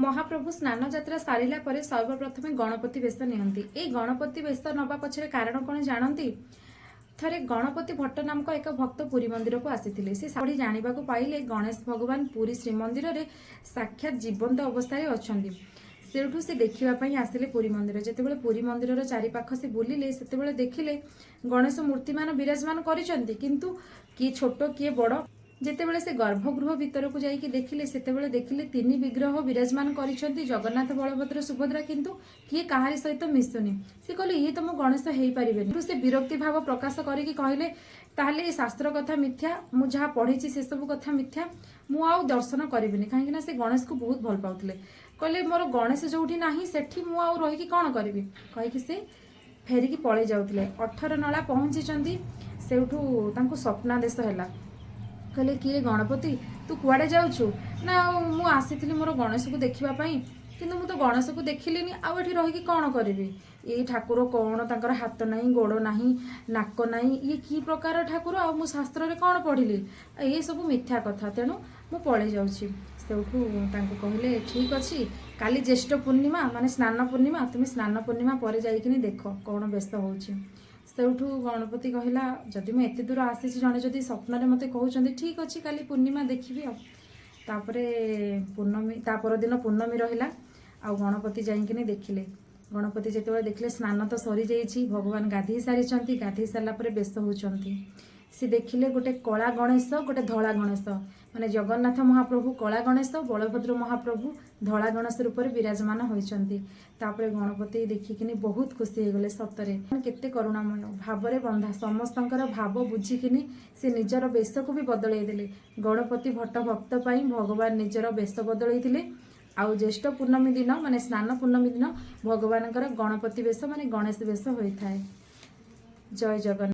ମହାପ୍ରଭୁ ସ୍ନାନ ଯାତ୍ରା ସାରିଲା ପରେ ସର୍ବପ୍ରଥମେ ଗଣପତି ବେଶ ନିଅନ୍ତି। ଏଇ ଗଣପତି ବେଶ ନେବା ପଛରେ କାରଣ କ'ଣ ଜାଣନ୍ତି? ଥରେ ଗଣପତି ଭଟ୍ଟ ନାମକ ଏକ ଭକ୍ତ ପୁରୀ ମନ୍ଦିରକୁ ଆସିଥିଲେ। ସେ ପଢ଼ି ଜାଣିବାକୁ ପାଇଲେ, ଗଣେଶ ଭଗବାନ ପୁରୀ ଶ୍ରୀମନ୍ଦିରରେ ସାକ୍ଷାତ ଜୀବନ୍ତ ଅବସ୍ଥାରେ ଅଛନ୍ତି। ସେଇଠୁ ସେ ଦେଖିବା ପାଇଁ ଆସିଲେ ପୁରୀ ମନ୍ଦିର। ଯେତେବେଳେ ପୁରୀ ମନ୍ଦିରର ଚାରିପାଖ ସେ ବୁଲିଲେ, ସେତେବେଳେ ଦେଖିଲେ ଗଣେଶ ମୂର୍ତ୍ତିମାନ ବିରାଜମାନ କରିଛନ୍ତି, କିନ୍ତୁ କିଏ ଛୋଟ, କିଏ ବଡ଼। ଯେତେବେଳେ ସେ ଗର୍ଭଗୃହ ଭିତରକୁ ଯାଇକି ଦେଖିଲେ, ସେତେବେଳେ ଦେଖିଲେ ତିନି ବିଗ୍ରହ ବିରାଜମାନ କରିଛନ୍ତି, ଜଗନ୍ନାଥ, ବଳଭଦ୍ର, ସୁଭଦ୍ରା, କିନ୍ତୁ କିଏ କାହାରି ସହିତ ମିଶୁନି। ସେ କହିଲେ, ଇଏ ତ ମୋ ଗଣେଶ ହେଇପାରିବେନି। ସେ ବିରକ୍ତି ଭାବ ପ୍ରକାଶ କରିକି କହିଲେ, ତାହେଲେ ଏ ଶାସ୍ତ୍ର କଥା ମିଥ୍ୟା, ମୁଁ ଯାହା ପଢିଛି ସେସବୁ କଥା ମିଥ୍ୟା, ମୁଁ ଆଉ ଦର୍ଶନ କରିବିନି। କାହିଁକି ନା ସେ ଗଣେଶକୁ ବହୁତ ଭଲ ପାଉଥିଲେ। କହିଲେ, ମୋର ଗଣେଶ ଯୋଉଠି ନାହିଁ, ସେଠି ମୁଁ ଆଉ ରହିକି କ'ଣ କରିବି? କହିକି ସେ ଫେରିକି ପଳେଇ ଯାଉଥିଲେ। ଅଠରନଳା ପହଞ୍ଚିଛନ୍ତି, ସେଇଠୁ ତାଙ୍କୁ ସ୍ୱପ୍ନାଦେଶ ହେଲା। କହିଲେ, କିଏ ଗଣପତି, ତୁ କୁଆଡ଼େ ଯାଉଛୁ? ନା, ଆଉ ମୁଁ ଆସିଥିଲି ମୋର ଗଣେଶକୁ ଦେଖିବା ପାଇଁ, କିନ୍ତୁ ମୁଁ ତ ଗଣେଶକୁ ଦେଖିଲିନି, ଆଉ ଏଠି ରହିକି କ'ଣ କରିବି? ଏଇ ଠାକୁର କ'ଣ, ତାଙ୍କର ହାତ ନାହିଁ, ଗୋଡ଼ ନାହିଁ, ନାକ ନାହିଁ, ଇଏ କି ପ୍ରକାର ଠାକୁର? ଆଉ ମୁଁ ଶାସ୍ତ୍ରରେ କ'ଣ ପଢ଼ିଲି, ଏ ସବୁ ମିଥ୍ୟା କଥା, ତେଣୁ ମୁଁ ପଳେଇ ଯାଉଛି। ସେଇଠୁ ତାଙ୍କୁ କହିଲେ, ଠିକ୍ ଅଛି, କାଲି ଜ୍ୟେଷ୍ଠ ପୂର୍ଣ୍ଣିମା, ମାନେ ସ୍ନାନ ପୂର୍ଣ୍ଣିମା, ତୁମେ ସ୍ନାନ ପୂର୍ଣ୍ଣିମା ପରେ ଯାଇକିନି ଦେଖ କ'ଣ ବେଶ ହେଉଛି। ସେଇଠୁ ଗଣପତି କହିଲା, ଯଦି ମୁଁ ଏତେ ଦୂର ଆସିଛି, ଜଣେ ଯଦି ସ୍ୱପ୍ନରେ ମୋତେ କହୁଛନ୍ତି, ଠିକ୍ ଅଛି, କାଲି ପୂର୍ଣ୍ଣିମା ଦେଖିବି। ଆଉ ତାପରେ ପୂର୍ଣ୍ଣମୀ, ତା ପରଦିନ ପୂର୍ଣ୍ଣମୀ ରହିଲା ଆଉ ଗଣପତି ଯାଇକିନି ଦେଖିଲେ। ଗଣପତି ଯେତେବେଳେ ଦେଖିଲେ, ସ୍ନାନ ତ ସରିଯାଇଛି, ଭଗବାନ ଗାଧେଇ ସାରିଛନ୍ତି। ଗାଧେଇ ସାରିଲା ପରେ ବେଶ ହେଉଛନ୍ତି। ସେ ଦେଖିଲେ ଗୋଟେ କଳା ଗଣେଶ, ଗୋଟେ ଧଳା ଗଣେଶ, ମାନେ ଜଗନ୍ନାଥ ମହାପ୍ରଭୁ କଳା ଗଣେଶ, ବଳଭଦ୍ର ମହାପ୍ରଭୁ ଧଳା ଗଣେଶ ରୂପରେ ବିରାଜମାନ ହୋଇଛନ୍ତି। ତାପରେ ଗଣପତି ଦେଖିକିନି ବହୁତ ଖୁସି ହେଇଗଲେ। ସତରେ କେତେ କରୁଣାମୟ, ଭାବରେ ବନ୍ଧା, ସମସ୍ତଙ୍କର ଭାବ ବୁଝିକିନି ସେ ନିଜର ବେଶକୁ ବି ବଦଳେଇ ଦେଲେ। ଗଣପତି ଭଟ୍ଟ ଭକ୍ତ ପାଇଁ ଭଗବାନ ନିଜର ବେଶ ବଦଳେଇଥିଲେ। ଆଉ ଜ୍ୟେଷ୍ଠ ପୂର୍ଣ୍ଣମୀ ଦିନ, ମାନେ ସ୍ନାନ ପୂର୍ଣ୍ଣମୀ ଦିନ ଭଗବାନଙ୍କର ଗଣପତି ବେଶ, ମାନେ ଗଣେଶ ବେଶ ହୋଇଥାଏ। ଜୟ ଜଗନ୍ନାଥ।